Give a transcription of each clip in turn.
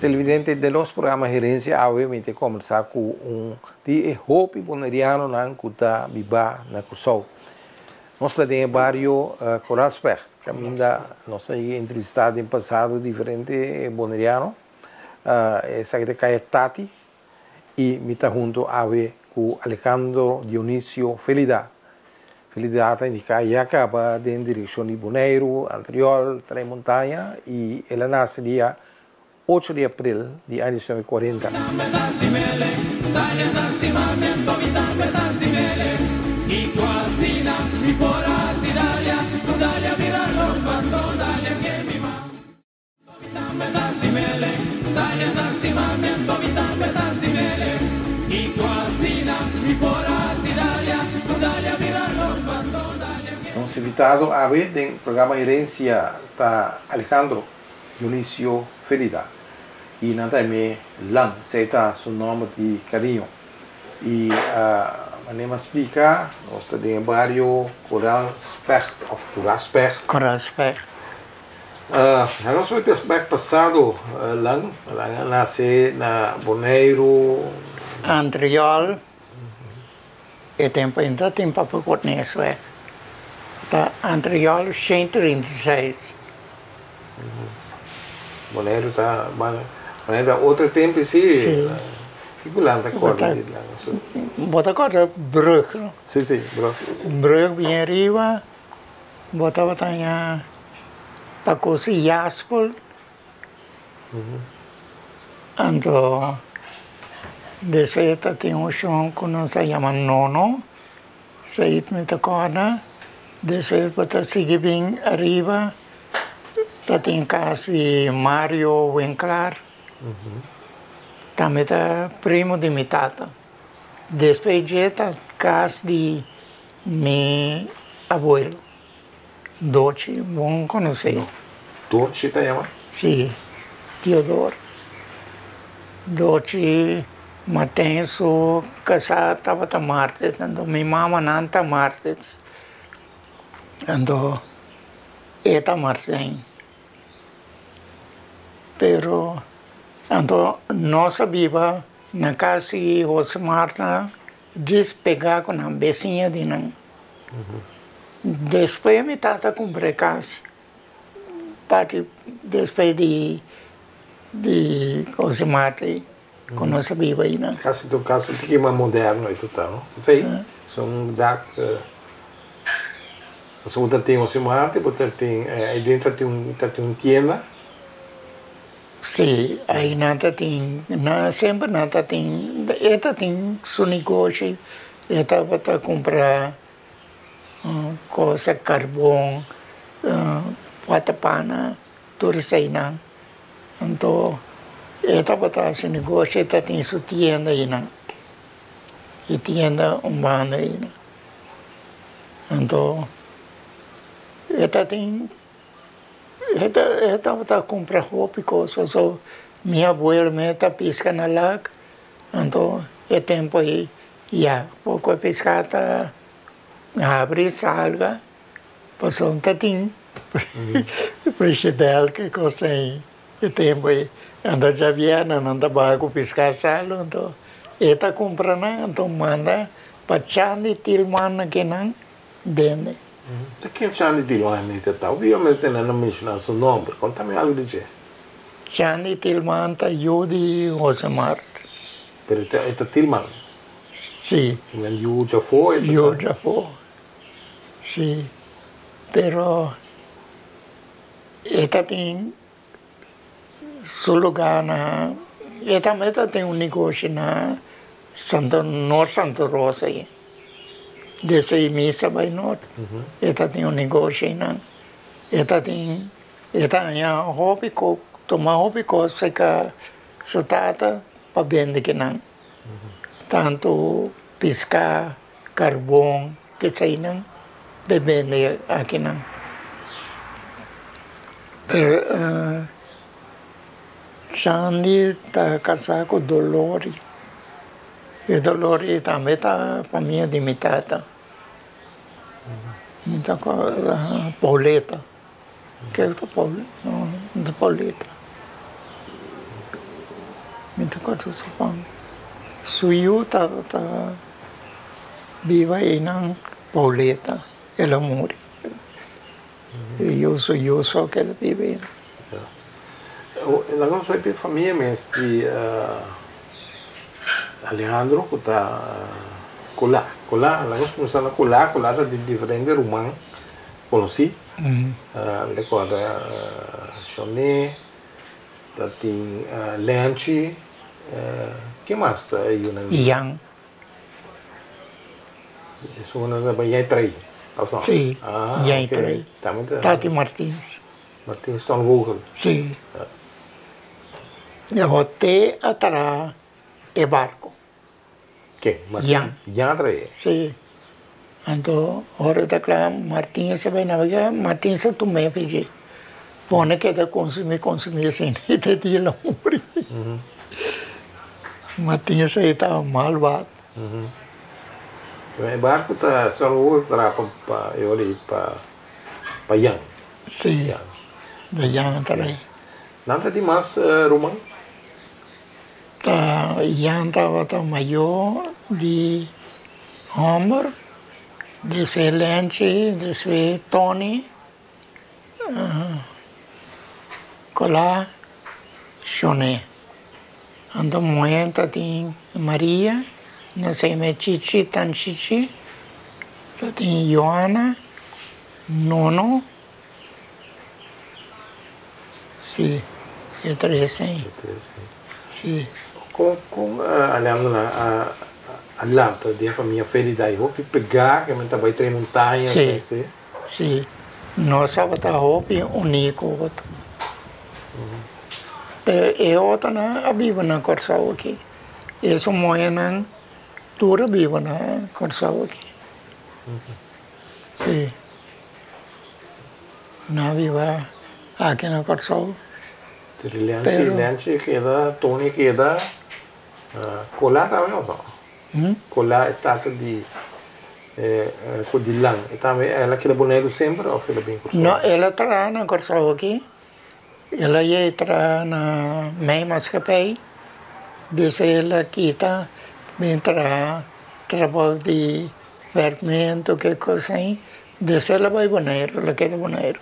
Televidente den nos programa Herencia awe mi ta combersa cu un di e hopi Bonerianonan cu ta biba na Curaçao. Nos ta den e bario Koraalspecht caminda nos a entrevista den pasado diferente Boneriano. Esaki ta Caya Tati y mi ta hunto awe cu Alejandro Dionisio Felida. Felida ta indica ya caba den direccion di Boneiru, Antriol, Tres Montaña y el a nace dia ocho di april di aña diesnuebe kuarenta. Nos invitado awe den programa Herencia ta Alejandro Dionisio Felida y nan ta yam'é Lan, esei ta su nomber di cariño. Y manera mi a splica nos ta den e bario Coral Specht of Cura Specht. Coral Specht. Nos bai bek pasado Lan, Lan a nace na Boneiru. Antriol, e tempo ainda tin papia Cornelisweg. Ta Antriol 136. Boneiru ta Boneiru ta otro tempo si. Si. Kiko Lan ta corda di Lan? Bo ta corda brug no? Si si brug. Brug bien riba. Bo tabata haña pa kosi yaspel, anto despues ta tin un shon ku nos a yama Nono, esei mi ta kòrda, despues bo ta sigui bin ariba ta tin kas di Mario Winklaar, tambe ta primo di mi tata. Despues dje ta kas di mi abuelo, Dochi, bon konosé. Dochi ta yama? Si, Teodoro. Dochi Martijn su kasá tabata Martes, anto mi mamanan ta Martes, anto e ta Martijn. Pero anto nos a biba Na kas di Jose Marta djis pegá ku nan besiña di nan. Despues mi tata kumpra e kas parti despues di di Jose Marta ei ku nos a biba einan. Kasi tur kas un tiki mas moderno ei ta no? Si, son dak pasobra bo ta tin Jose Marta bo ta tin ei dentro ta tin ta tin un tienda. Sí, ahí nan ta tin, nan semper nan ta tin, e ta tin su negoshi, e tabata kumpra cosa, karbon, watapana, tur eseinan. Anto e tabata hasi negoshi, e ta tin su tienda einan, e tienda un banda einan. Anto e ta tin. E tabata kumpra hopi kos pasobra mi abuelo mi ta piska na lak, anto e tempu ei ya poko e piska ta habri salga pasobra ta tin frishidèr ki kos ei e tempu ei. Anto djabièrnè nan ta baha ku piska salu anto e ta kumpra nan anto manda pa Chandi Tilman na kinan bende. Ta ken Chandi Tilman ta ta? Obviamente nan a menshona su nomber. Konta mi algu di dje. Chandi Tilman ta yu di Jose Mart. Pero e ta Tilman? Si. Nan yu djafó e ta ta? Yu djafó, si. Pero E ta tin su lugá na, e tambe ta tin un negoshi na Santa, Noord Santa Rosa ei. Despues misa bai Noord, e ta tin un negoshi einan. E ta tin, e ta haña hopi ko, tuma hopi kos serka su tata pa bende kinan. Tantu piská, karbon, keseinan ta bende akinan. Pero Sandy ta kasá ku Dolori. E Dolori tambe ta famia di mi tata. Mi ta kòrda Pauleta. Kiko ta Pauleta? No, no ta Pauleta. Mi ta kòrda su fam. Su yu ta biba einan Pauleta, el a muri. E yu, su yu so keda biba einan. Nan nos hopi famia mes di Alejandro ku ta Colá. Colá, nan nos kuminsá na Colá, Colá ta di diferente ruman konosí. Mi ta kòrda Shonné, ta tin Lenchi, ken mas ta e yunan? Jan. Esun nan ta bai Jan Trei, òf no? Sí, Jan Trei. Tati Martins. Martin Stonevoogel. Sí. E hote a traha e barco. Ken? Martin? Jan. Jan a traha e? Sí. Anto ora ta kla Martin a bai nabega, Martin sa tuma e fiji. Pone keda consumi, consumi asina i te dia el a muri. Martin sa e taba malbado. E barco ta Stonevoogel ta traha pa e ora ei pa pa Jan. Sí, da Jan ta rei. Nan ta tin mas ruman? Ta Jan tabata mayó di hòmber, despues Lenchi, despues Tony, Colá, Shonè. Anto muhé ta tin Maria, nos a yama Chichi, Tan Chichi, ta tin Joana, Nono, si, e tres ei. E tres ei. Si. Kon kon Alejandro a a lanta den e famia Felida i hopi pegá ke men ta bai trae montaña Si, si. Nos tabata hopi uní ku otro. Pero e otronan a biba na Kòrsou aki. Esun muhénan tur a biba na Kòrsou aki. Sí. Nan a biba aki na Kòrsou. Pero Lenchi, Lenchi keda, Tony keda, Colá tambe no ta? Colá e tata di ku di Lan, e tambe el a keda Boneiru semper òf el a bin Kòrsou? No, el a traha na Kòrsou aki. El a yei traha na Mijnmaatschappij, despues el a kita bin traha trabou di werkmento ke kos ahi, despues el a bai Boneiru, el a keda Boneiru.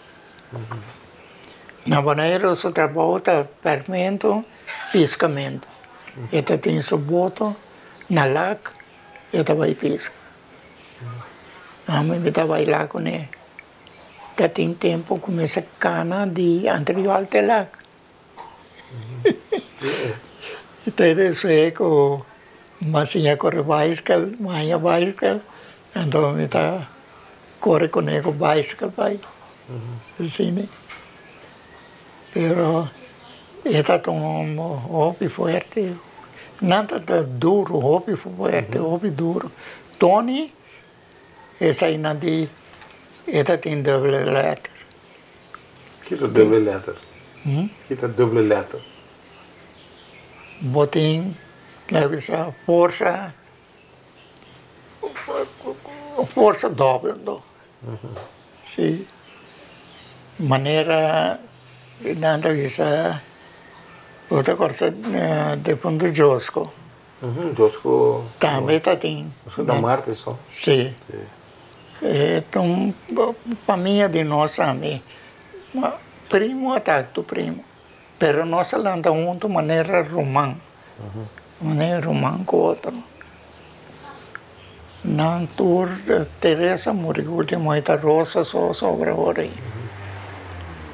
Na Boneiru su trabou ta werkmento, piskamento. E ta tin su boto na lak, e ta bai piska. Ami mi ta bai lak kuné. Ta tin tempu ku mester kana di anterior te lak. Te despues ku mi a siña kore baiskel, mi a haña baiskel, anto mi ta kore kuné ku baiskel bai. Asina. Pero e ta un homber hopi fuerte. Nan ta duru, hopi fuerte, hopi duru. Tony. Esainan di e ta tin dubbele letter. Ki ta dubbele letter? Ki ta dubbele letter? Bo tin laga bisa forsa, forsa dobbel anto. Si. Manera nan ta bisa bo ta korsa defuntu Josco. Josco. Tambe ta tin. Josco da Martes no? Si. E ta un famia di nos tambe. Primo a ta tu primo. Pero nos a lanta hunto manera ruman. Manera ruman ku otro. Nan tur Teresa muri ultimo e ta Rosa so sobra ora ei.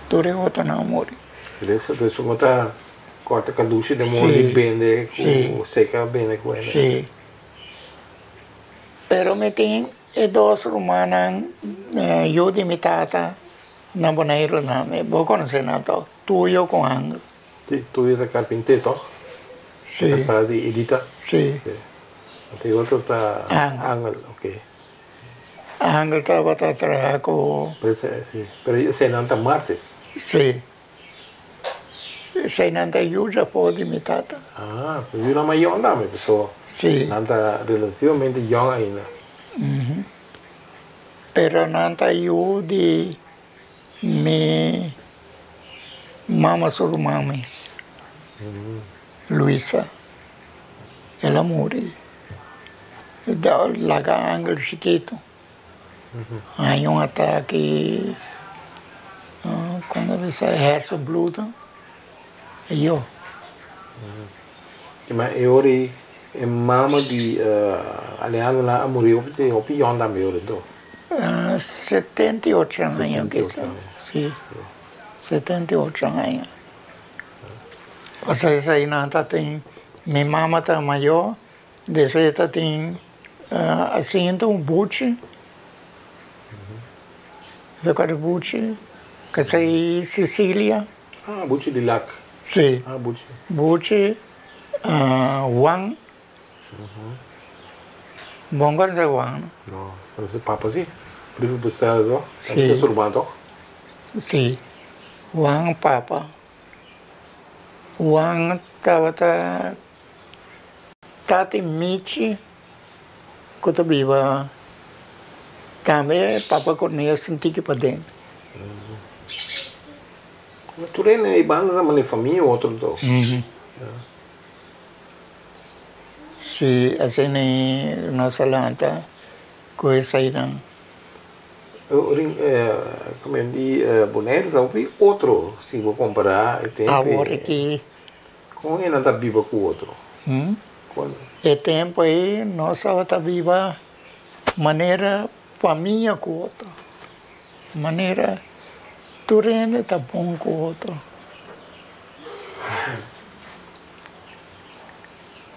Tur e otronan a muri. Entonces esun ta corta cadushi den modo di bende cu seca bende cu hende. Si. Pero mi tin e dos rumannan yu di mi tata na Boneiru tambe. Bo conoce nan toch? Tuyo cu Angel. Si, Tuyo ta carpinter toch? Si. Casa di Edita? Si. Anto e otro ta Angel, ok. Angel tabata traha ku. Si, pero eseinan ta martes. Si. Eseinan ta yuda for di mi tata. Ah, pero yunan mas yòn tambe, pasobra Si. Nan ta relativamente yòn ainda. Pero nan ta yu di mi mama su ruman mes, Luisa. El a muri. Laga Angel chikitu. Haña un atake, kon ta bisa, hersenbloeding. E yo. Ma e ora ei e mama di Alejandro nan a muri hopi hopi yòn tambe e ora ei to? 78 aña kisa. Si, 78 aña. Pasobra esei nan ta tin, mi mama ta mayor, despues ta tin asiento un buchi, ta kòrda buchi, k'esei Cecilia. Ah, buchi di lak. Si. Ah, buchi. Buchi, Juan. Bon konosé Juan? No, konosé papa si. Brief bestel toch? Si. Ta su ruman toch? Si. Juan papa. Juan tabata tati Michi ku ta biba tambe papa Cornelio sinti ki paden. Tur hende na e banda ta manda e famia otro toch? Si asina nos a lanta ku eseinan. Kamen di Boneiru ta hopi otro si bo kompará e tempu. Awor aki. Kon e nan ta biba ku otro? E tempu ei nos tabata biba manera famia ku otro. Manera tur hende ta bon ku otro.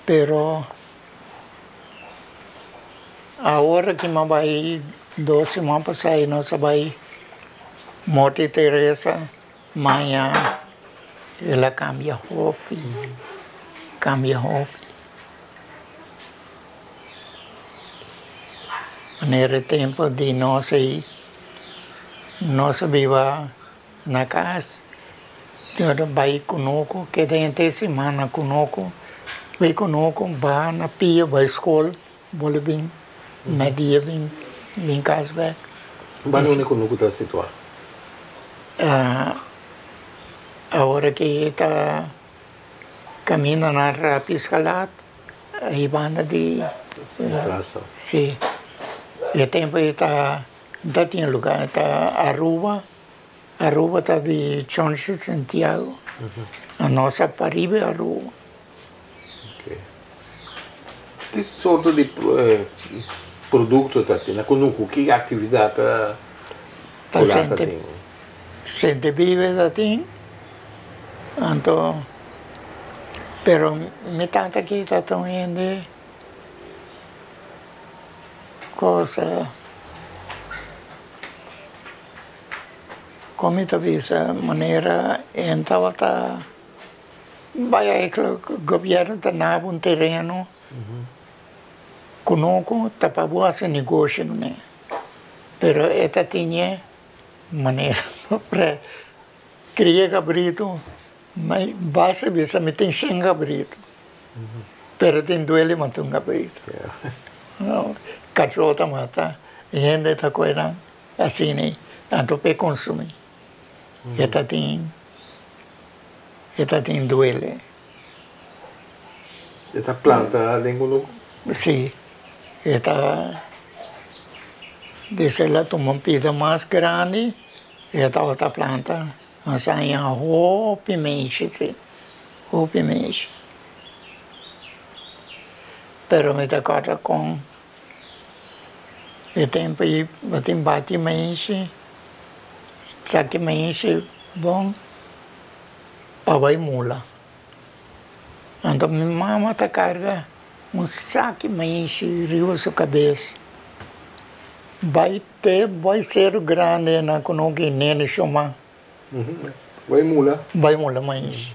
Pero awor ki mi a bai dos siman pasá i nos a bai Morti Teresa maña el a kambia hopi, kambia hopi. Manera e tempu di nos ei nos a biba Na kas, tin ora bai kunuku, keda henter siman na kunuku, bai kunuku, baha na pia, bai skol, bole bin media bin bin kas bek. Ba nunde kunuku ta situá? Awor ki ta kaminda na Rapiskalat, ei banda di. Plaza. Si, e tempu ei ta. Ta tin lugar ta Aruba, Aruba ta di Chonchi Santiago, nos a pariba Aruba. Ki sorto di producto ta tin na kunuku? Ki actividad ta ta tin? Sente bibe ta tin, anto pero mi tata aki ta un hende. Cosa con mi ta bisa manera en tabata bay eigenlijk gobierno ta naba un tereno cunucu ta pa bo haci negoshi cune pero e ta tene manera pa cria cabrito basta bisa mi tin shen cabrito. Pero tin duele mata un cabrito. Cachó ta mata, hende ta coge nan asina anto p'e consumi. E ta tin, e ta tin duele. E ta planta den kunuku? Si, e ta, desde el a tuma un pida mas grandi e tabata planta. Nos a haña hopi meshi si, hopi meshi. Pero mi ta kòrda kon e tempu ei bo tin bati meshi, saki meshi. Bon, pa bai mula. Anto mi mama ta karga un saki maishi riba su kabes bai te bai Seru Grande na kunuki Nene Shoma. Bai mula? Bai mula maishi.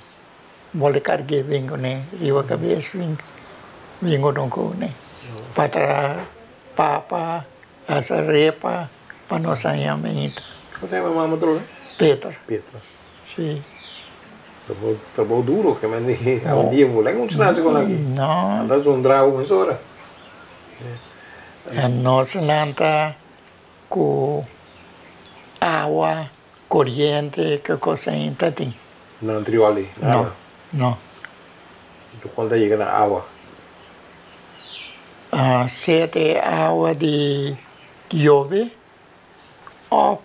Bole karg'é bin kuné riba kabes bin bin kunuku kuné pa traha papa, hasa repa pa nos haña mainta. Kon ta yama mama trobe? Petra. Petra. Si. Trabou trabou duro ke men di awendia bo lei muchu nasi kon aki. No. Anda zondra bo mesora. En nos lanta ku awa koriente ke kos ain ta tin. Na antrioli nada? No, no. Enton kon ta yega na awa? Sete awa di yobe of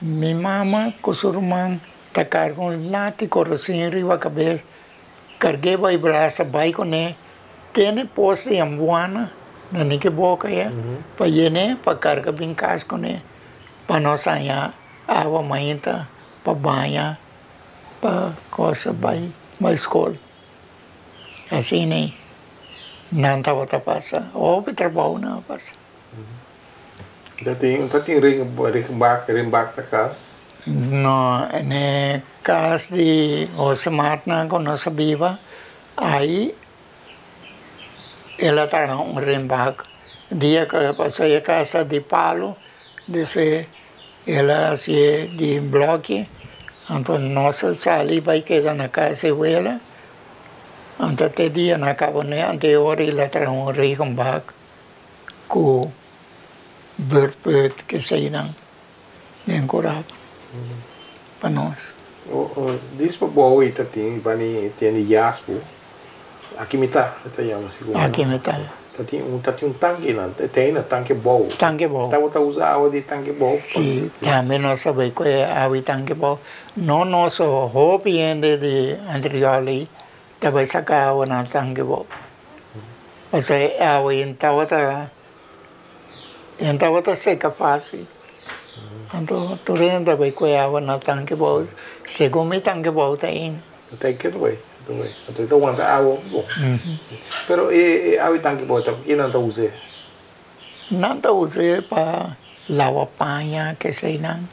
Mi mama ku su ruman ta karga un lati korosin riba kabes, karg'é bai brasa bai kuné, tene pos di ambuana na niki boka ya pa yen'é pa karga bin kas kuné pa nos haña awa mainta pa baña pa kosa bai bai skol. Asina nan tabata pasa, hopi trabou nan a pasa. Ta tin ta tin regenbak renbak na kas? No, n'e kas di Jose Martnan ku nos a biba ai el a traha un renbak. Dia ku el a pasa e kas ta di palu, despues el a hasié di bloki, anto nos a sali bai keda na kas di wela, anto te dia nan a kaba n'e anto e ora el a traha un regenbak. Ku beurtbeurt keseinan den kura pa nos. Dis pa bou i ta tin bani tiene yaspu aki mitá e ta yama si Aki mitá. Ta tin un ta tin un tanke nan e ta na tanke bou. Tanke bou. Tabata usa awa di tanke bou. Si tambe nos a bai ku e awa di tanke bou no nos hopi hende di Antriol ei ta bai saka awa na tanke bou. Pasobra e awa ei tabata e tabata seka fásil. Anto tur hende ta bai ku e awa na tanke bou. Segun mi tanke bou ta ina. Ta ke ta bai, ta bai. Anto e ta wanta awa bon. Pero e awa di tanke bou ta pa ke nan ta us'é? Nan ta us'é pa lawa paña, keseinan.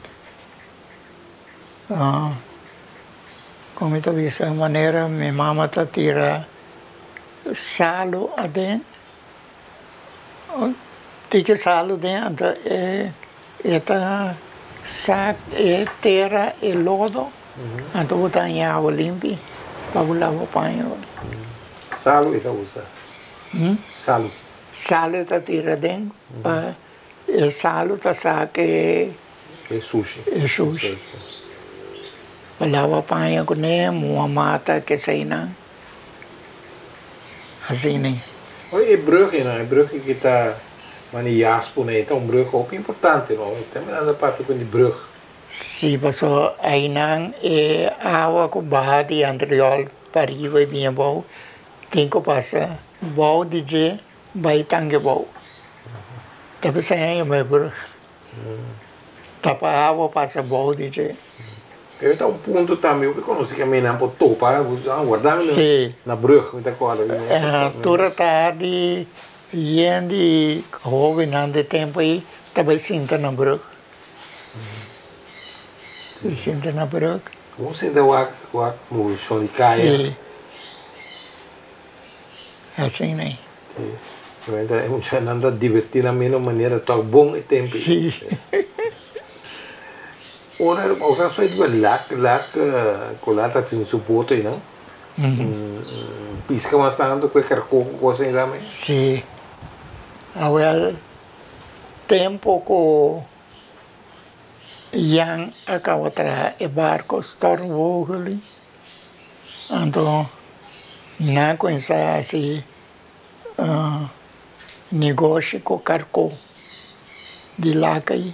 Kon mi ta bisa manera mi mama ta tira salu aden, tiki salu aden anto e e ta sak e tera e lodo anto bo ta haña awa limpi pa bo laba paña. Salu e ta usa? Salu. Salu e ta tira aden pa e salu ta sak e. E sushi. E sushi. Pa laba paña kuné, muha mata, keseinan. Asina. Oye, e brug einan, e brug ki ta mane Jaspo nei, ta un brug hopi importante, no? Ta mirando papia ku di brug. Si, pasobra einan e awa ku baha di Antriol pa riba i bini abou, tin ku pasa bou di dje bai tanke bou. Ta p'esei nan yama e brug. Tapa awa pasa bou di dje. Pero ta un punto tambe hopi konosi ku mi nan por topa warda mi na brug mi ta kòrda mi mes. Tur a tardi yen di hobennan di tempu ei ta bai sinta na brug. Sinta na brug. Bo sinta wak wak movishon di kaya. Si. Asina ei. E muchanan ta diverti na mino manera tok bon e tempo. Sí. Ora ora so e lak lak ku lak ta tin su boto einan. Piska mas tantu ku e karkó ku kos ei tambe. Sí. Awel tempo ku Jan a kaba traha e barko Stormvogel anto nan a kuminsá hasi Negoshi ku karkó di lak ei.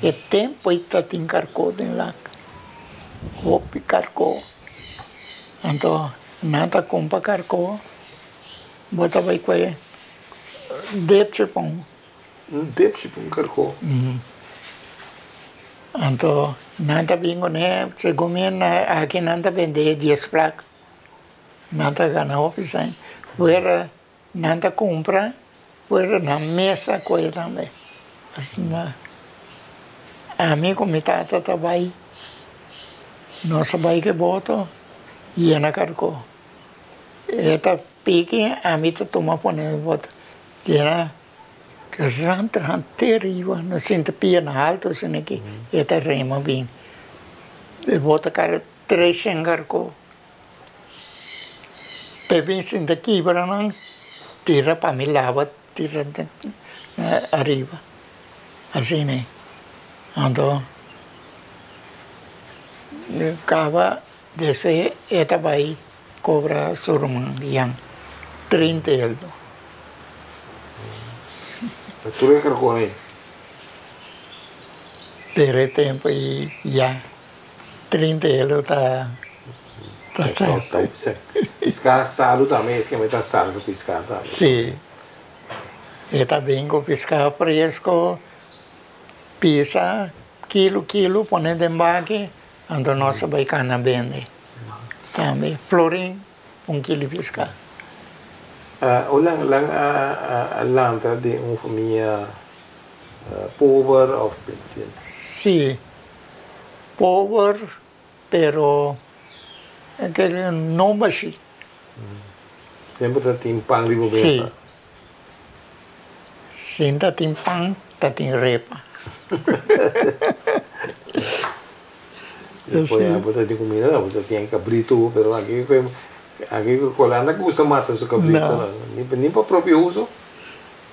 E tempu ei ta tin karkó den lak, hopi karkó. Anto nan ta kumpra karkó, bo ta bai kue depchi pa un. Un depchi pa un karkó? Anto nan ta bin kuné, segun mi aki nan ta bendé dies plak. Nan ta gana hopi sèn. Fuera nan ta kumpra, fuera nan mes ta kohe tambe. Asina ami ku mi tata ta bai, nos a bai ku e boto yena karkó. E ta piki, ami ta tuma pone e boto yena. Rant rant te riba, no sinti pia na alto asina ki e ta rema bin. E bota kara treshen karko. Te bin sinta kibra nan, tira pa mi laba tira ariba. Asina e. Anto kaba despues e ta bai Cobra su ruman Jan 30 eldo. Ta tur e carcon ei. Pero e tempo ei ya 30 eldo ta ta sèn. Pisca salu tambe e keme ta salu pa pisca tambe. Si. E ta bin cu pisca fresco pisa kilo kilo pone den baki anto nos a bay cana bende. Tambe florin un kilo di piská. O lan lan a lanta den un famia pober of Si, pober pero no bashí. Semper ta tin pan riba mesa. Si. Sin ta tin pan ta tin repa. Despues bo ta tin kumida no, bo ta tin kabritu pero aki aki ku Holanda gusta mata su kabritu no, ni pa propio uso.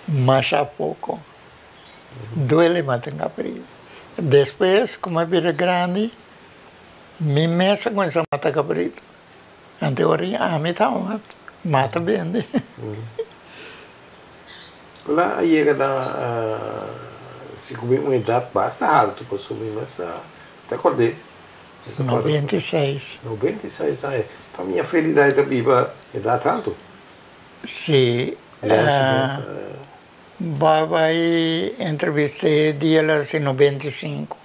Masha poko. Duele mata un kabritu. Despues ku mi a bira grandi mi mes a kuminsá mata kabritu. Ante ora ami ta mata bende. Kula a yega na si ku mi un edat basta haltu pasobra mi mes ta kord'é. 96. 96 aña. Pa mi a felidat ta biba edat haltu. Si. Bo bai entrevist'é dia el a hasi 95.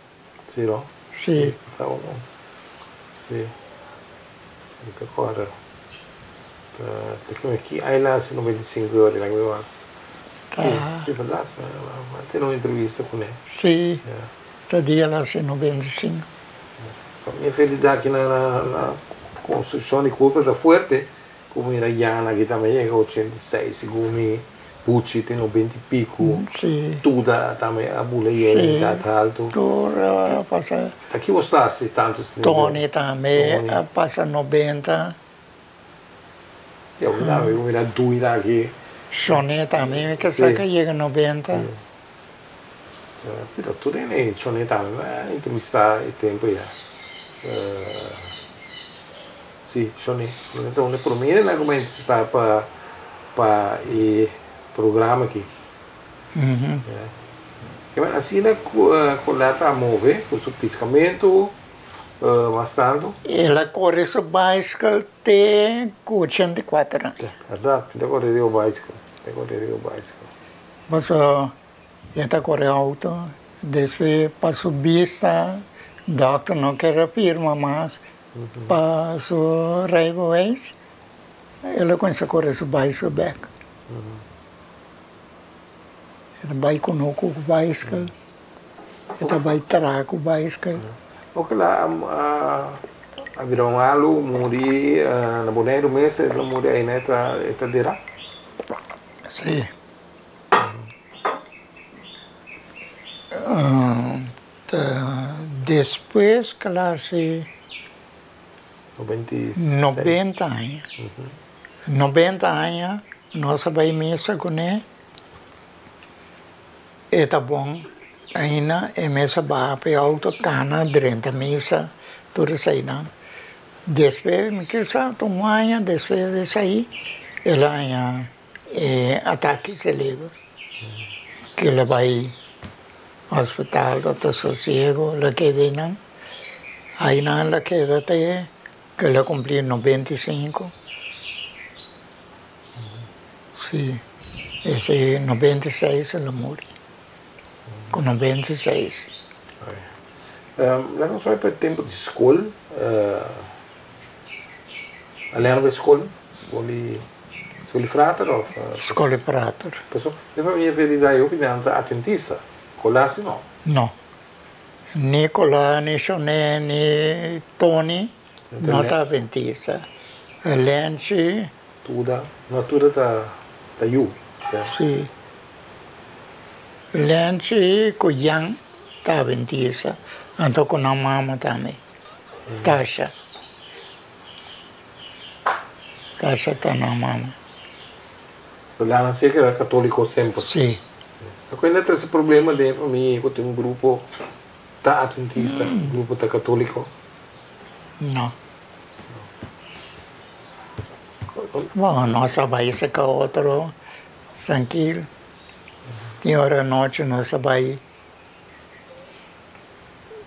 Si no? Si. Ta bon. Si. Mi ta kòrda. Ta keme ki aña el a hasi 95 yori nan mi wak. Ta. Si, si bèrdat. Mi a tene un entrevista kuné. Si. Ta dia el a hasi 95. Pa mi e felidat aki na na konstrukshon di Cooper ta fuerte. Ku mira Yana aki tambe yega 86 segun mi Puchi tin 90 i piku. Si. Tuda tambe a bula yega Si. edat haltu. Tur a pasa. Ta ki bo sta si tantu si. Tony tambe a pasa 90. Ya bo tambe ku mira Duida aki. Shone tambe mi ke sa ke yega 90. Si, tur hende Shone tambe a entrevista e tempu ya. Si, Shone. Shone ta un e prome hendenan ku mi a entrevistá pa pa e programa aki. Ke asina ku Colette a move ku su piskamentu mas tantu. El a kore su baiskel te ku 84 aña. Bèrdat, el a kore riba baiskel, el a kore riba baiskel. Paso e ta kore outo, despues pa su bista dòkter no ker a firma mas pa su rijbewijs, el a kuminsá kore su baiskel bèk. E ta bai kunuku ku baiskel, e ta bai traha ku baiskel. Oke la a bira un alu muri na Boneiru mes, el a muri aina e ta dera? Sí. Despues ku el a hasi 90 aña, 90 aña nos a bai misa kuné, e ta bon ainda e mes a baha pa e outo kana drenta misa tur eseinan. Despues mi kisa ta un aña despues di esei el a haña E atake celebro ke lo bai hospital Doctor Sosiego lo keda einan, ainan lo keda te ke lo cumpli 95, si ese 96 lo muri, cu 96. Laga nos bai pa e tempu di skol. Alena bai skol? Skol di skol di frater of? Skol di frater. Pasobra den famia Feliz hopi nan ta atventista. Colá si no? No. Ni Colá, ni Shoné, ni Tony no ta atventista. Lenchi. Tuda, no tuda ta ta yu. Si. Lenchi ku Jan ta atventista, anto ku nan mama tambe, Tasha. Tasha ta nan mama. Lana si a keda katoliko semper. Si. Loke na trese problema den e famia ku tin un grupo ta atventista, un grupo ta katoliko? No. Bon, nos a bai seka otro trankil. Tin ora anochi nos a bai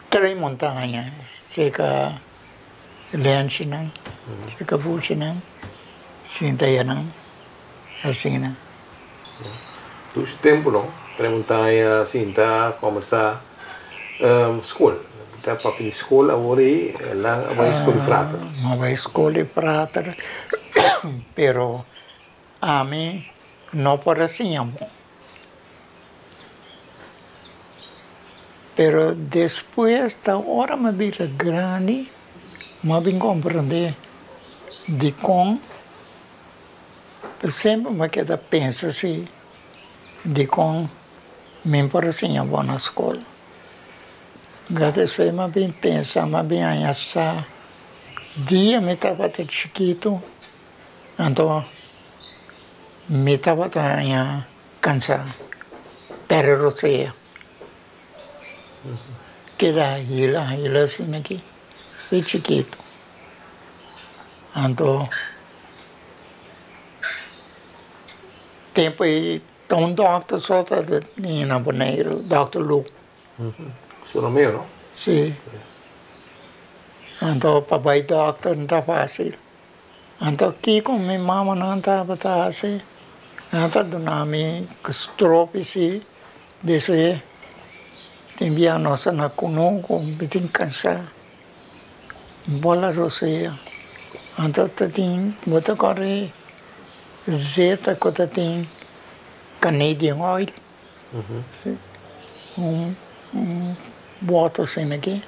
tres montaña seka lenchinan, seka buchinan, sinta ayanan, asina. Dushi tempu no, tres montaña, sinta, kombersá. Skol, ta papia di skol awor ei lan a bai skol di frater. A bai skol di frater, pero ami no por a siña bon. Pero despues ta ora mi a bira grandi, mi a bin komprendé dikon semper mi a keda pensa si dikon mi por a siña bon na skol. Ga despues mi a bin pensa, mi a bin haña sa dia mi tabata chikitu, anto mi tabata haña Cansa perde rosea. Keda hila hila asina aki di chikito. Anto tempo ei ta un dokter so ta bini na Boneiru, dokter Lu. Su nomber no? Si. Anto pa bai dokter no ta facil. Anto kiko mi mamanan tabata hasi? Nan ta duna mi stropi si, despues tin bia nos ta na kunuku, mi tin kansa, bola rosea. Anto ta tin, bo ta kore zeta ku ta tin Canadian oil, un bòter asina aki,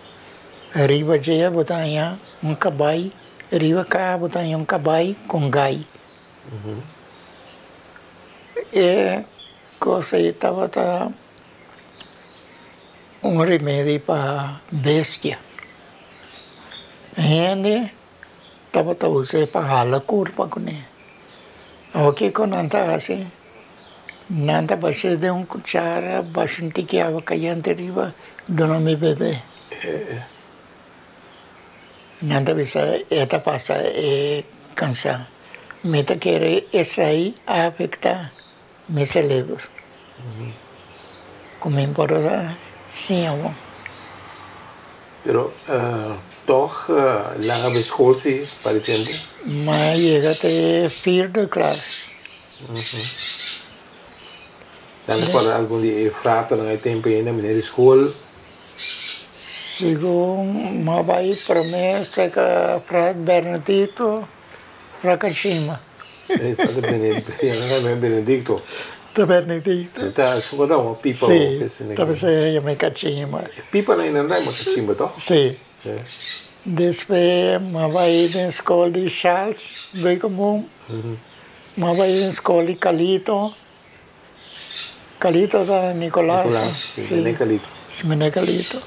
riba dje bo ta haña un kabai. Riba ka bo ta haña un kabai con gai. E kos ei tabata un remedi pa bestia. Hende tabata us'é pa hala kurpa kuné. Awor kiko nan ta hasi? Nan ta bash'é den un kuchara, basha un tiki awa kayente riba, duna mi bebé. Nan ta bisa e ta pasa e kansa. Mi ta kere esei a afektá mi selebro. Ku mi por a siña bon. Pero tòg laga bo skol si pa di tempu? Mi a yega te vierde klas. Nan ta kòrda algun di e fraternan e tempu ei na miner di skol? Segun mi a bai prome seka Frat Bernadito fra Kashima. Frater Benedicto. Ta Benedicto. Ta su kota un pipa. Si, ta bisa e yama Kachima. Pipa nan inanda yama Kachimba toh? Si. Despues mi a bai den skol di Charles Beukenboom. Mi a bai den skol di Calito. Calito ta na Nicolas. Nicolas, si, Meneer Calito. Si, Meneer Calito.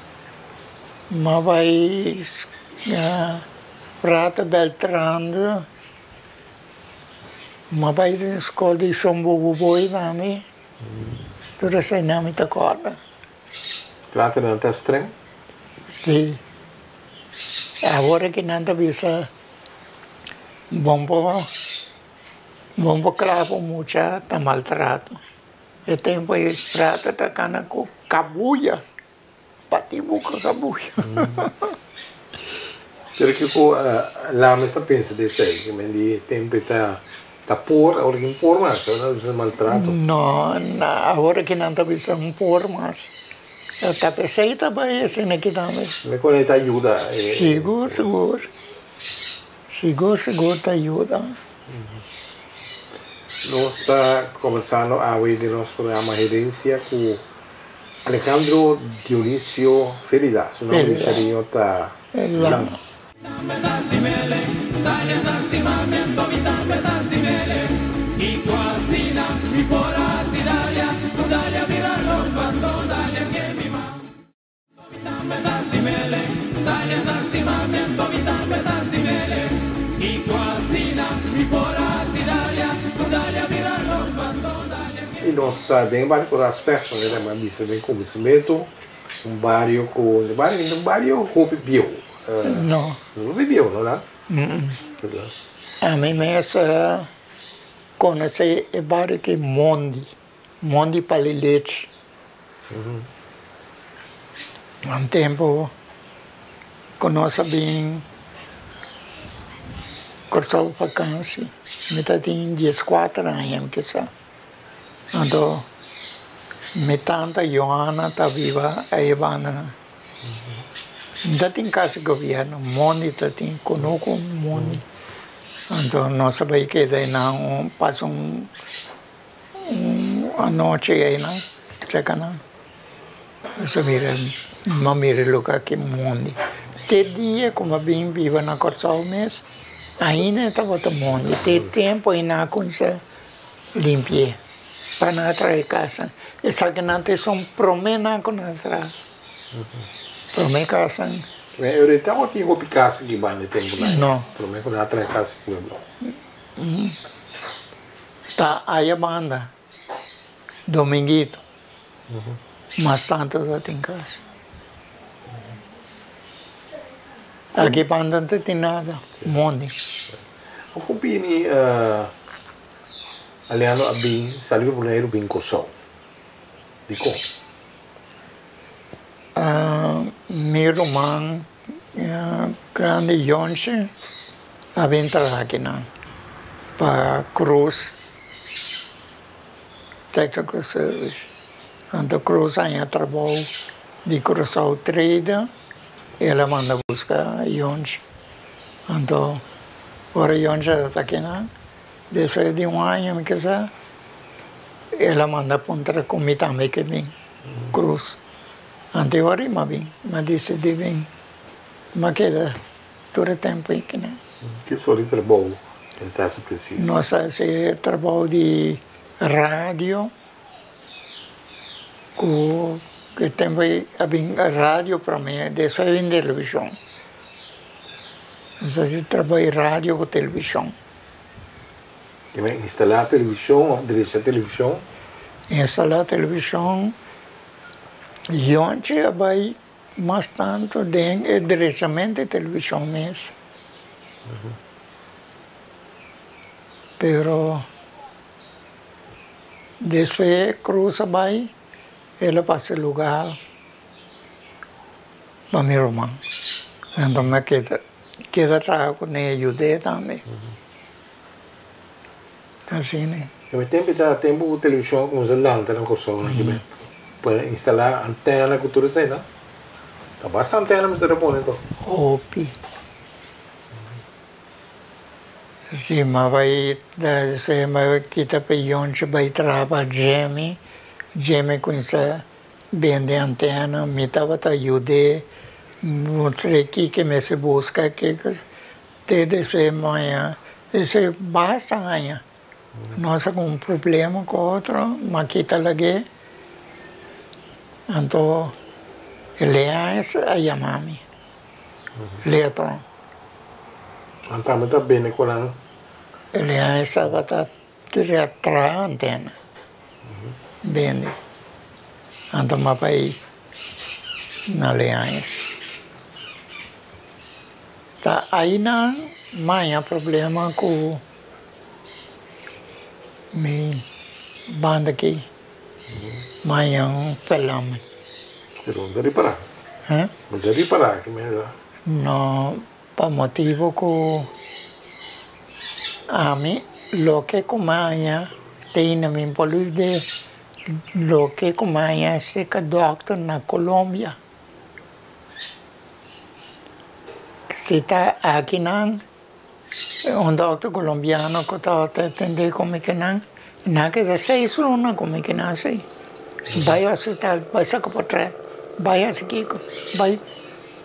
M'a bai Frater Beltrando. M'a bai den skol di Shon Boboboi tambe. Tur eseinan mi ta kòrda. Frater nan ta streng? Si. Awor ki nan ta bisa bon por. Bon bo kla ku mucha ta maltrato. E tempu ei prata ta kana ku kabuya, bati buka kabuya. Pero kiko Lames ta pensa di esei? Ki men di e tempu ei ta ta por, awor ki por mas, awor nan ta bisa maltrato. No, awor ki nan ta bisa un por mas. Ta p'esei ta bai asina aki tambe. Mi kono ta yuda. Sigur, sigur. Sigur, sigur ta yuda. Nos ta kombersando awe den nos programa Herencia ku Alejandro Dionisio Felida. Su nomber di cariño ta Lan. I nos ta den bario ku Raspèt, manera mi a bisa den kuminsamentu, un bario ku, un bario hopi bieu. No. Hopi bieu, no la? Ami mes a konosé e bario ki Mondi, Mondi Palilechi. Un tempu ku nos a bin Kòrsou fakansi, mi ta tin dieskuater aña mi kisa. Anto mi tanta Johanna ta biba ei banda nan. Mi ta tin kas di gobièrnu, mondi ta tin, kunuku mondi. Anto nos a bai keda einan un pasa un. Un anochi einan cheka nan nos a mira mi a mira e luga ki mondi te dia ku mi a bin biba na Kòrsou mes ainda e tabata mondi te tempu einan a kuminsá limpi'é pa nan a traha e kasnan esakinan ta esun proménan ku nan a traha promé kasnan. Pero tabatin hopi kas aki banda e tempunan No. Promé ku nan a traha e kas di pueblo. Ta aya banda Dominguito mas tanto ta tin cas. Aki banda no ta tin nada, mondi. Con bini Aleandro a bin sali di Boneiru bin Kòrsou? Dikon? Mi ruman grandi Yonchi a bin traha akinan pa Cruz Technical Service. Anto Cruz haña trabou di Curaçao Trader i el a manda buska Yonchi. Anto ora Yonchi a ta akinan despues di un aña mi kisa el a manda puntra ku mi tambe ke bin Cruz. Anto e ora i mi a bin, mi a disidí bin, mi a keda. Tur e tempu ei kinan. Ki sort di trabou e ta hasi presis? Nos a hasi trabou di radio, ku e tempu ei a bin radio promé, despues a bin televishon. Nos a hasi trabou di radio ku televishon. Ke men instalá televishon òf drecha televishon? Instalá televishon, yonchi a bai. Mas tantu den e drechament di televishon mes. Pero despues Cruz a bai, el a pasa e lugar pa mi ruman. Enton mi a keda keda traha kuné, yud'é tambe. Asina. E tempu ta tempu ku televishon a kuminsá lanta na Kòrsou na kibe pa instalá antena ku tur esei no ta basta antena mester a pone anto. Hopi. Si mi bai si mi bai kita pa yonchi bai traha pa Jimmy, Jimmy kuminsá bende antena mi tabata yud'é mustr'é kiko mester buska kiko. Te despues maña, esei basta aña. Nos a un problema ku otro, ma kita lag'é. Anto e Leáñez a yama mi, Leatron. Nan tambe ta bini ku nan? Leáñez tabata traha antena, bende. Anto mi a bai na Leáñez. Ta ainan maña problema ku mi banda aki, maña un pelame. Pero no ta ripará? Eh? No ta ripará ki mester? No, pa motibu ku ami loke ku maña ta ina mi por lubid'é. Loke ku mi haña serka dòkter na Colombia. Si ta akinan, un dòkter colombiano ku tabata atendé ku mi kinan, nan a keda seis luna ku mi kinan si. Bai hospital, bai saka potrèt, bai hasi kiko, bai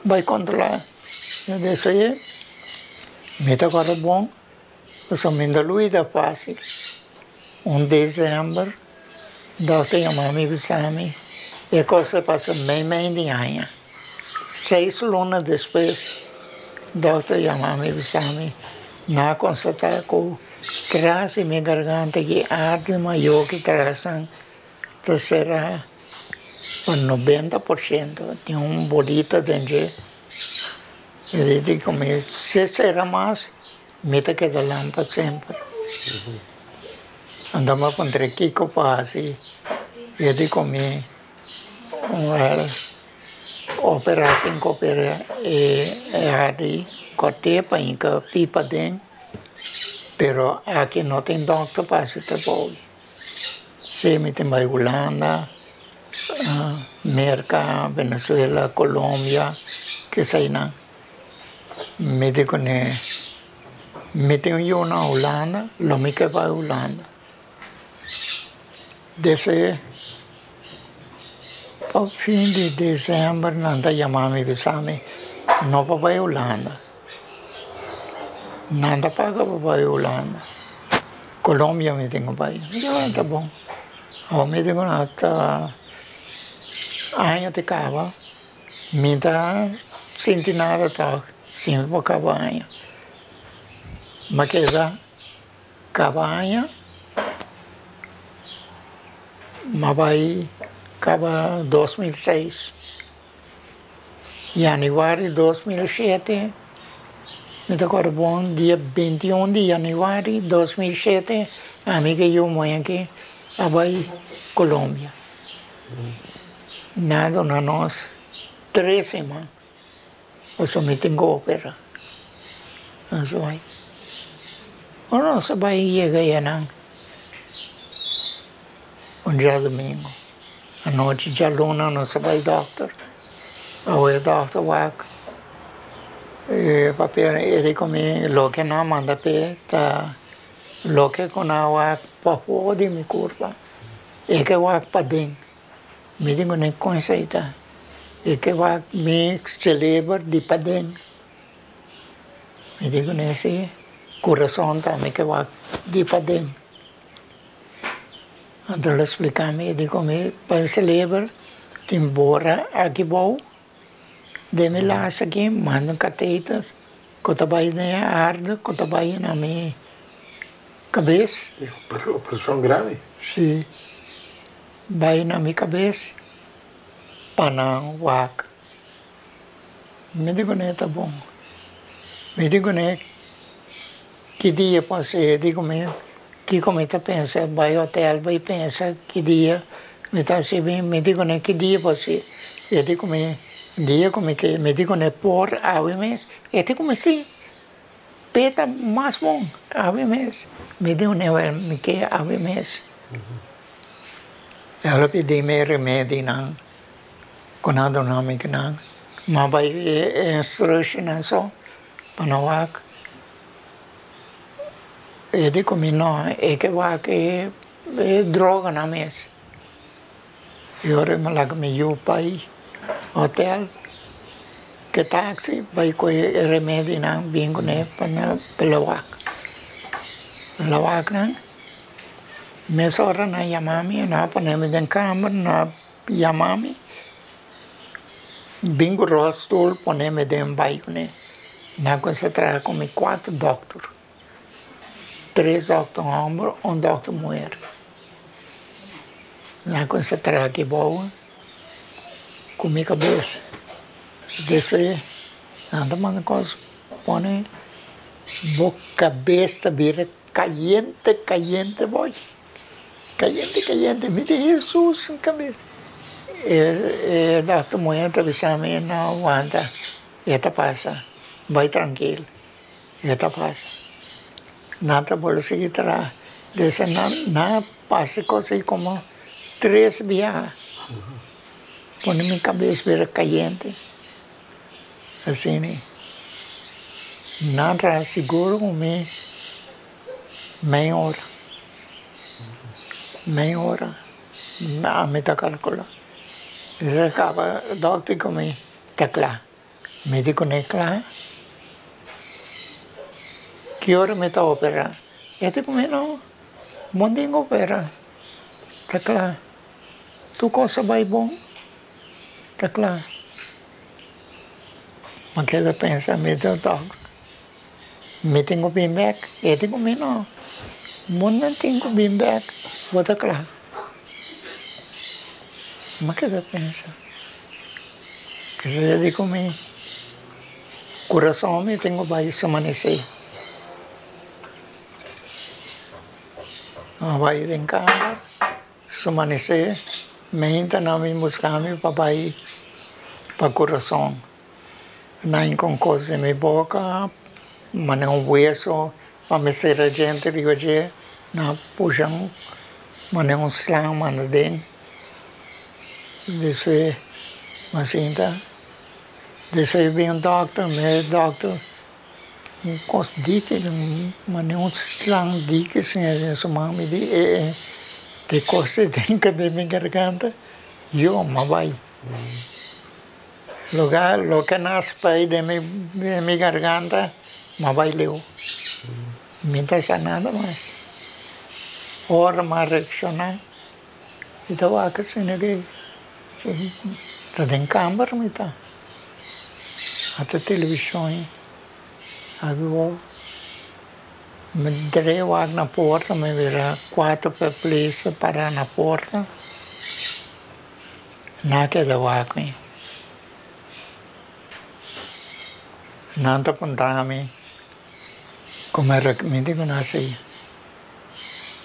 bai kontrolá. Despues mi ta kòrda bon. Pasobra mi no luida fácil. Un december, dokter yama mi bisa mi e kos a pasa mei mei di aña. Seis luna despues, dokter yama mi bisa mi nan a konstatá ku tras di mi garganta ki arde mayor ki trasnan ta será pa 90%, tin un bolita den dje. E di ku mi si sera mas mi ta keda lan pa semper. Anto mi a puntra kiko pa hasi e di ku mi wèl operá tin ku operá e hadi kòrt'é pa hinka pipa aden pero aki no tin dòkter pa hasi trabou. Si mi tin bai Hulanda. Merka, Venezuela, Colombia, keseinan. Mi di kuné mi tin un yu na Hulanda, lo mi ke bai Hulanda. Despues pa fin di desèmber nan ta yama mi bisa mi no por bai Hulanda. Nan ta paga pa bai Hulanda. Colombia mi tin ku bai. Mi di ta bon. Awor mi di ku nan ta aña ta kaba mi ta sinti nada tòg si mi por kaba aña. Mi a keda kaba aña mi a bai kaba 2006. Januari 2007, mi ta kòrda bon dia 21 di januari 2007 ami ku e yu muhé aki a bai Colombia. Nan a duna nos tres siman pasobra mi tin ku opera. Nos a bai. Ora nos a bai yega ayanan un djadumingu. Anochi djaluna nos a bai dòkter. Awe e dòkter wak e papel e di ku mi loke nan a manda p'e ta loke ku nan a wak pafó di mi kurpa e ke wak paden. Mi di ku nan kon esei ta e ke wak mi seleber di paden. Mi di ku nan si kurason ta mi ke wak di paden. Anto el a splika mi, e di ku mi pa e seleber tin bora aki bou den mi las aki manda un kateter ku ta bai den e arde ku ta bai na mi kabes. Operashon grandi. Si, bai na mi kabes pa nan wak. Mi di ku ne ta bon. Mi di ku ne ki dia por ser di ku mi kiko mi ta pensa bai hotel bai pensa ki dia mi ta hasi bin mi di ku ne ki dia por ser e di ku mi dia ku mi ke mi di ku ne por awe mes e di ku mi si p'e ta mas bon awe mes mi di ku ne wèl mi ke awe mes el a pidi mi e remedinan. Ku nan duna mi ku nan ma bai e instructionnan so pa no wak. E di ku mi no e ke wak e droganan mes. E ora mi laga mi yu bai hotel ke taxi bai ku e remedinan bin kuné pa nan lo wak. Lo wak nan mesora nan yama mi nan a pone mi den kamer nan. Yama mi, bin ku rolstoel pone mi den bai kuné. Nan kuminsá traha ku mi kuater dòkter, tres dòkter hòmber, un dòkter muher. Nan kuminsá traha aki bou ku mi kabes. Despues nan ta manda kos pone bo kabes ta bira kayente kayente boy. Cayente cayente mi di Hesus mi cabes e doctor muher ta bisa mi no wanta e ta pasa bay trankil e ta pasa nan ta bolbe sigui traha desa nan a pasa e cos ahi como. Tres biaha pone mi kabes bira kayente asina nan traha sigur ku mi mei ora mei ora ami ta kalkula esei kaba dòkter ku mi ta kla mi di ku ne kla ki ora mi ta opera e di ku mi no bo tin ku opera. Ta kla. Tur kos a bai bon. Ta kla. Mi a keda pensa, mi ta tok, mi tin ku bin bek? E di ku mi no. Bo no tin ku bin bek, bo ta kla. Mi a keda pensa. Esei a di ku mi, kurason mi tin ku bai samanesé. A bai den kamber, su manesé meinta nan bin buska mi pa bai pa Kurason. Nan kon kos den mi boka, mane un weso pa mi sera djente riba dje, nan a pusha mane un slang manda den. Despues mi a sinta, despues bin un dòkter, mi dòkter. Un kos diki, manera un slang diki siña den su man, mi di e e te kos ei den den mi garganta, yo m'a bai. Loke loke nan a spui den mi den mi garganta, m'a bai leu. Mi ta sa nada mas. Ora m'a reakshoná, mi ta wak asina ke ta den kamber mi ta. Ata televishon ei abi bo mi drei wak na porta mi bira kuater polis para na porta nan a keda wak mi nan ta puntra mi como mi di ku nan si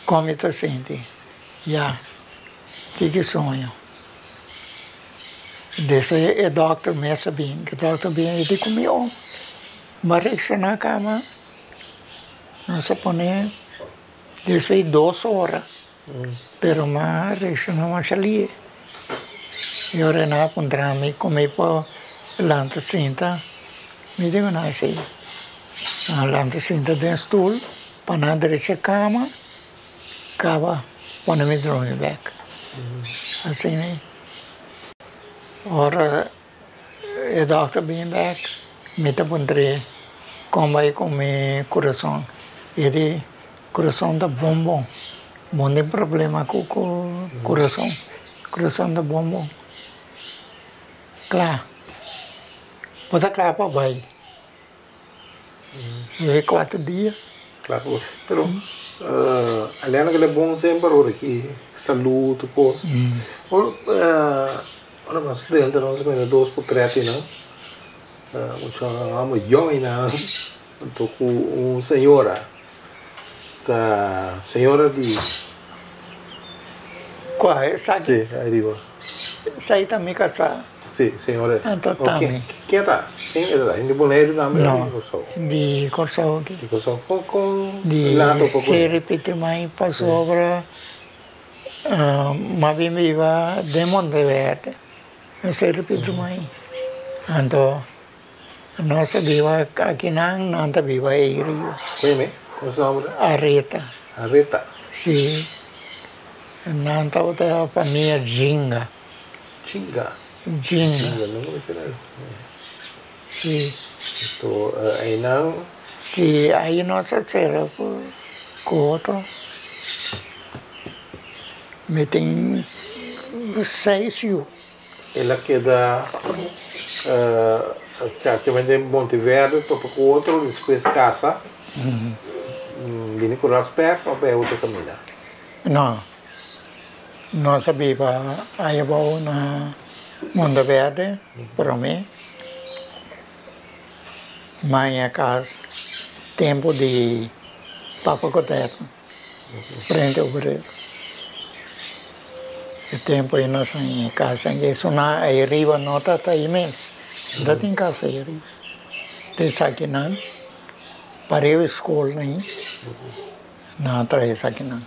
kon mi ta sinti ya kiko soño. Despues e dòkter mes a bin, e dòkter bin e di ku mi, oh, bo a reakshoná kaba? Nos a pone despues di dos ora, pero mi a reakshoná masha lihe. E ora nan a puntra mi ku mi por lanta sinta, mi di ku nan si. Nan a lanta sinta den stul pa nan drecha kama. Kaba pone mi drumi bek. Asina ora e dòkter bini bek mi ta puntr'é kon bai ku mi kurason. E di kurason ta bon bon, bo no tin problema ku kurason, kurason ta bon bon. Kla, bo ta kla pa bai. Dje kuater dia. Klaar pero Aliana kila bon semper ora ki salud tur kos. Ora nos drenta nos mira dos potret einan un chama yòn einan anto ku un señora ta señora di. Kua esaki? Si ariba. Esaki ta mi kasá. Si, señora. Anto tambe. Ken ta? Ken e ta? Hende Boneiru tambe o di Kòrsou? Di Kòrsou aki. Di Kòrsou. Kon kon lato pa Di Seri Pietermaai pasobra m'a bin biba den Monteverde, na Seri Pietermaai. Anto nos a biba akinan, nan ta biba ei riba. Kon yama e? Kon su nomber? Areta. Areta. Si. Nan tabata famia Jinga. Chinga. Jinga. Chinga, no me refiero. Si. Anto einan. Si, ahí nos a cera cu otro. Mi tin seis yu. El a keda prácticamente den Monteverde topa cu otro, despues casa, bini cu Raspek of bay otro caminda? No. Nos a biba ai abou na Monteverde prome. Maña kas tempu di Papa Coterno, Frente Obrero. E tempu ei nos a haña e kas esuna ai riba no ta ta ei mes, no ta tin kas ai riba. Ta esakinan pareu e skol ei nan a traha esakinan.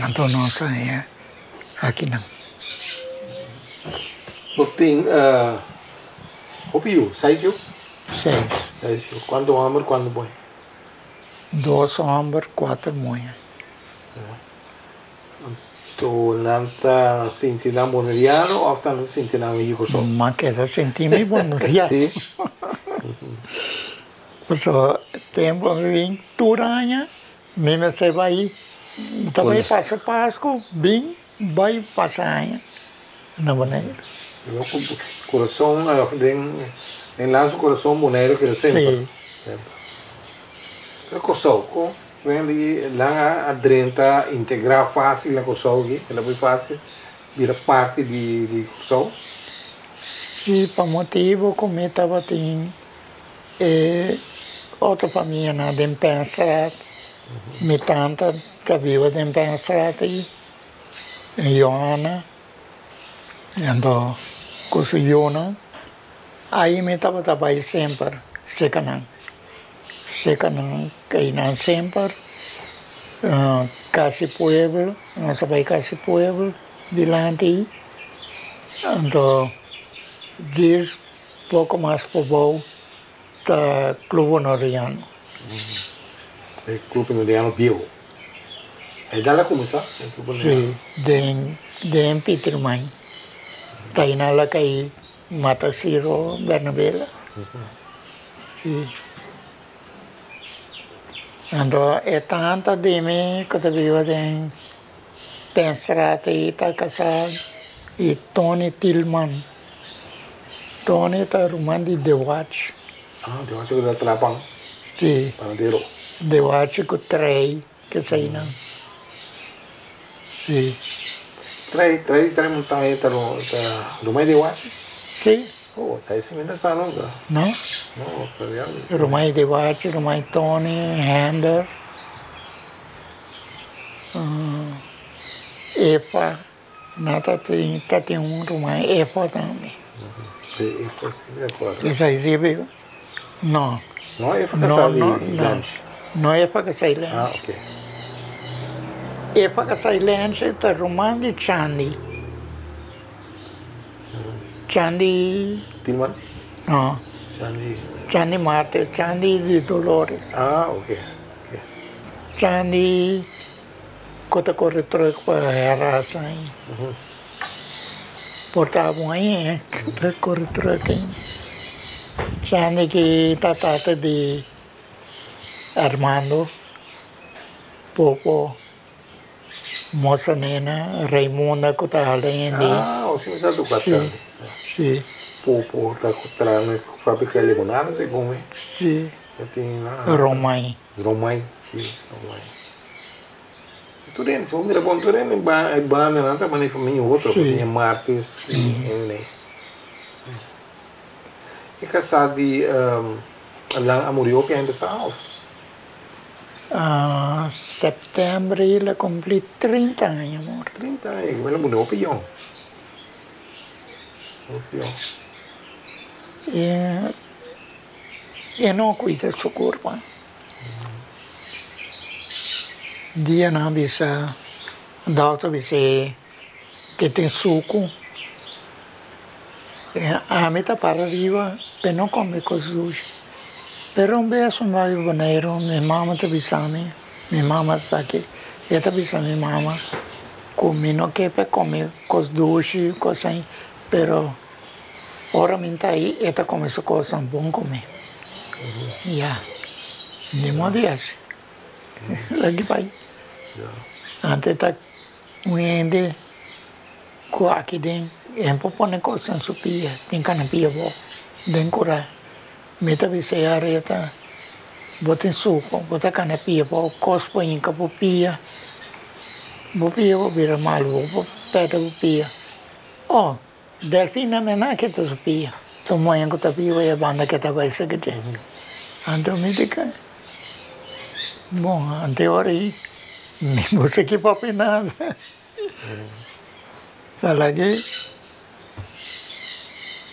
Anto nos a haña. Akinan. Bo tin hopi yu? Seis yu? Seis. Seis yu. Kuantu hòmber, kuantu muhé? Dos hòmber, kuater muhé. Anto nan ta sinti nan boneriano òf nan ta sinti nan yu Kòrsou? M'a keda sinti mi boneriano. Sí. Pasobra tempu mi bin tur aña mi mester bai, mi ta bai pasa Pasku, bin bai pasa aña na Boneiru. Kurason den den lan su kurason Boneiru keda semper. Sí. Pero Kòrsou kon wen lan a drenta integrá fásil na Kòrsou aki el a bai fásil bira parti di Kòrsou? Sí, pa motibu ku mi tabatin E otro famianan den Penstraat, mi tanta ta biba den Penstraat ei, Johanna, anto ku su yunan, ai mi tabata bai semper seka nan, seka nan einan semper, kasi pueblo, nos a bai kasi pueblo dilanti ei, anto djis. Poko mas pobou ta Club Bonaireano. E Club Bonaireano bieu. E dal a kuminsá e Club Bonaireano? Si, den den Pietermaai. Ta einan la kai mata Ciro Bernabela. Si. Anto e tanta di mi ku ta biba den Penstraat ei ta kasá i Tony Tilman. Tony ta ruman di Dewatch. Ah, Dewatch ku ta traha pan. Si. Panadero. Dewatch ku Trey, keseinan. Si. Trey, Trey Trey Montaña ta ruman di Dewatch? Si. Oh, esei si mi ta sa nunka. No? No, pero ya. Ruman di Dewatch, ruman di Tony, Hender, Efa. Na ta tin ta tin un ruman Efo tambe. Sí, Efo sí mi acuerdo. Esei sí biba? No. No Efo casá di Lench. No Efo casá di Lench. Ah, ok. Efo casá di Lench ta ruman di Chandi. Chandi. Tilman? No. Chandi. Chandi Marte, Chandi di Dolores. Ah, ok, ok. Chandi. Ku ta kore truk pa hèrasa ei. Por ta bon ei eh, ku ta kore truk ei. Chandi ki ta tata di Armando, Popo, Mosa Nena, Raimunda ku ta hala hende. Ah, osi mi sa tu ka Chandi. Si. Popo ta traha na fabrika di limonada segun mi. Si. Romay. Romay, si, Romay. Tur hende, si bo mira bon, tur hende e bandanan ta manda e famia otro, Si. famia Martes ku hende. E kasá di Alan a muri hopi aña pasá òf? Sèptèmber el a kumplí trinta aña morto. 30 aña, el a muri hopi yòn. Hopi yòn. E no cuida su curpa. Dia nan a bisa, dokter a bis'é ke tin suku. Ami ta para riba p'e no come cos dushi. Pero un bes mi bai Boneiru, mi mama ta bisa mi, mi mama ta aki, e ta bisa mi mama cu mi no ke p'e come cos dushi, cos ain, pero. Ora mi ta ahí e ta come su cosnan bon come. Ya. Ni modo di haci. Loke bai. Antes ta un hende cu aki den e por pone cos den su pia, den cana pia bo, den cura. Mi ta bisa e areta, bo tin suco, bo ta cana pia bo, cos por hinca bo pia, bo pia por bira malo, bo por perde bo pia. Oh! Delfina mena ke ta su pia. Su muhé ku ta biba e banda ke ta bai seke dje. Anto mi di ke, bon, ante ora ei mi no sa ki papia nada. Ta lag'é.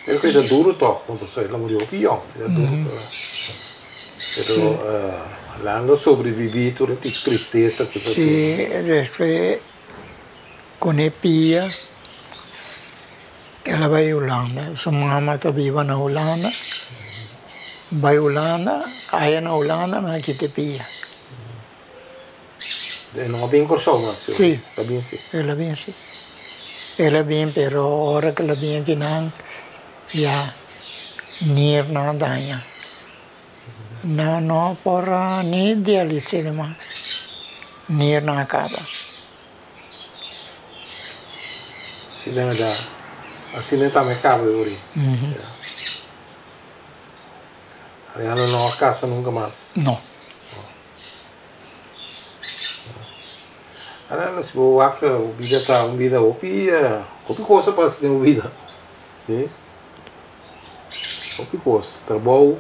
Pero ku e ta duru tòg, pasobra el a muri hopi yòn, e ta duru pero pero nan lo sobreviví tur e tristesa ku ta tin. Sí, despues. Con e pia el a bai Hulanda. Su mama ta biba na Hulanda. Bai Hulanda, aya na Hulanda nan a kita e pia. E no a bin Kòrsou mas? Sí. El a bin sí. El a bin sí. El a bin pero ora ku el a bin akinan ya nirnan a daña. Nan no por a ni dialisir mas. Nirnan a kaba. Asina ta, asina tambe kaba e ori. Ariano no a kasa nunka mas? No. Ariano, si bo wak bo bida ta un bida hopi, hopi kos a pasa den bo bida. Si. Hopi kos, trabou,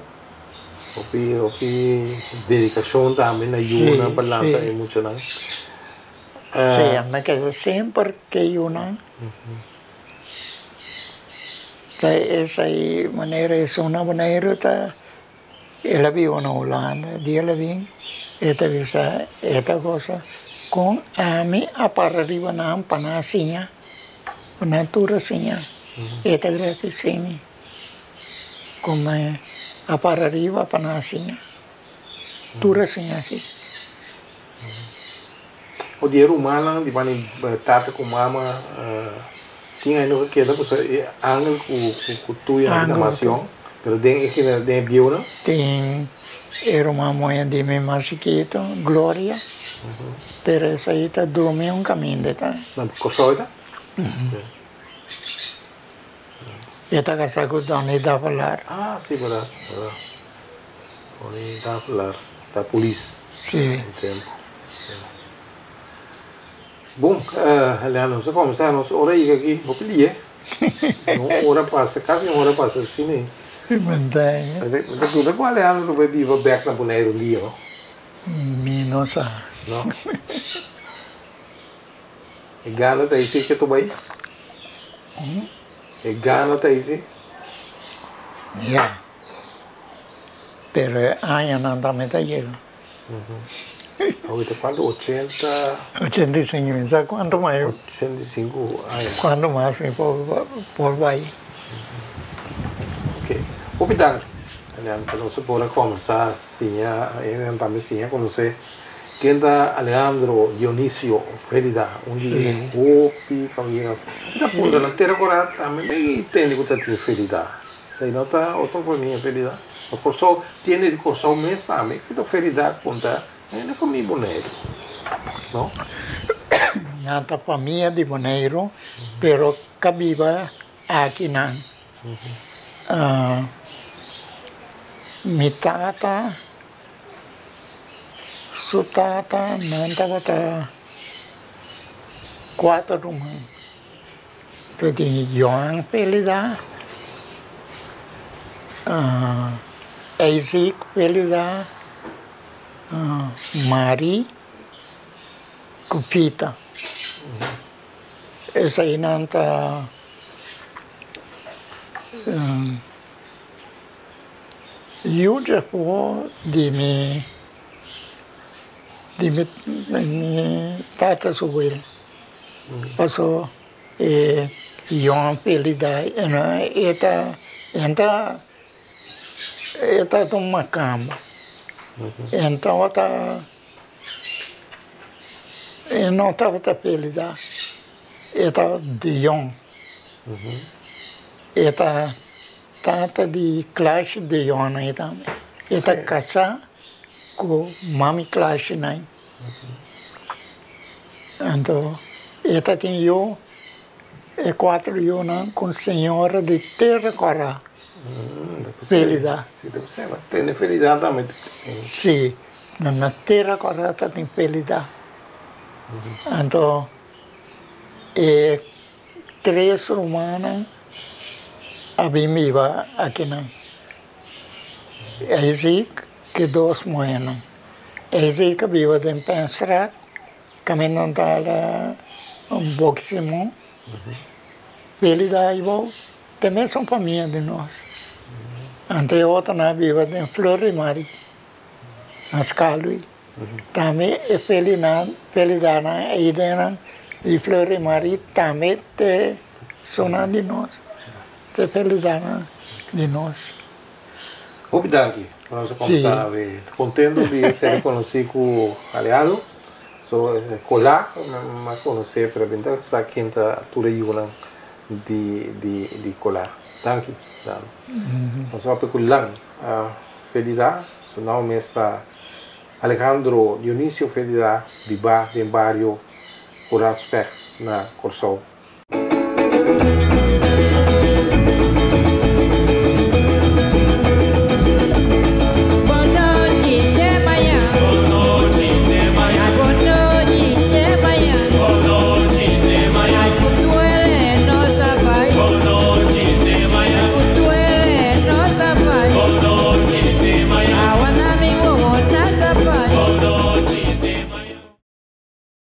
hopi hopi dedikashon tambe na yunan pa lanta e muchanan. Sí, mi a keda semper ke yunan. Ta esei manera esun na Boneiru ta el a biba na Hulanda, dia el a bin e ta bisa e ta gosa kon ami a para riba nan pa nan a siña. Ku nan tur a siña, e ta gradisí mi ku mi a para riba pa nan a siña. Tur a siña así. O di e rumannan di banda di tata ku mama tin ainda ku keda pasobra e angel ku tuyo nan ta mas yòn, pero den e den e bieunan? Tin e ruman muhé di mi mas chikitu, Gloria, pero esei ta drumi un kaminda ta. Na Kòrsou e ta? E ta kasá ku Donny Davelaar. Ah, si, bèrdat, bèrdat. Donny Davelaar ta polis. Si. Un tempu. Bon, Leandro, nos a kuminsá nos ora yega aki hopi lie. Un ora pasa, kasi un ora pasa asina ei. Montaña. Mi ta duda ku Aleandro lo bai biba bèk na Boneiru un dia, no? Mi no sa. No. E gana ta isi ke tu bai? E gana ta isi? Ya. Pero e añanan tambe ta yega. Ahorita cuanto? Ochenta? 85, mi sa cuanto mas. 85 aña. Cuanto mas mi por por bai. Ok. Hopi danki. Pa nos por a combersa, siña, hende tambe siña conoce Ken ta Alejandro Dionisio Felida, un di e hopi familia. Mi ta puntra nan tera kora tambe mi tende ku ta tin Felida. Esei no ta otro familia Felida. Pa Kòrsou tiene di Kòrsou mes tambe ku ta Felida konta hende famia Boneiru, no? Nan ta famia di Boneiru pero ka biba akinan. Mi tata. Su tata nan tabata cuater ruman. Ta tin Johan Felida, Isaac Felida, Mari cu Pita. Esainan ta. Yu djapo di mi di mi mi tata su wela paso e yòn felida e ta e ta e ta un makamba e tabata e no tabata felida e ta di yòn e ta. Tata di Klaasje de Jong ei tambe. E ta kasá ku mami Klaasje nei. Anto e ta tin yu, e kuater yunan ku señora di Tera Kòrá, Felida. Si, ta bisa e tene Felida tambe. Si, na Tera Kòrá ta tin Felida. Anto e tres rumannan. A bin biba akinan. Eizik ku dos muhénan. Eizik a biba den Penstraat, kaminda nan ta hala un boki Simon. Feli da aibou, ta e mesun famia di nos. Anto e otronan a biba den Flor di Mari, na Skalui. Tambe e Felinan, Felidanan, eidennan. Di Fleur y Marie tambe te sonan di nos, te Felidana di nos. Hopi danki pa nos a kombersa awe. Kontento di ser konosí ku Alejandro. So Colá mi a konosé pero mi ta sa ken ta tur e yunan di di di Colá. Danki Dano. Nos a papia ku Lan Felida, su nòmber mes ta Alejandro Dionisio Felida bibá den bario Koralspecht na Kòrsou.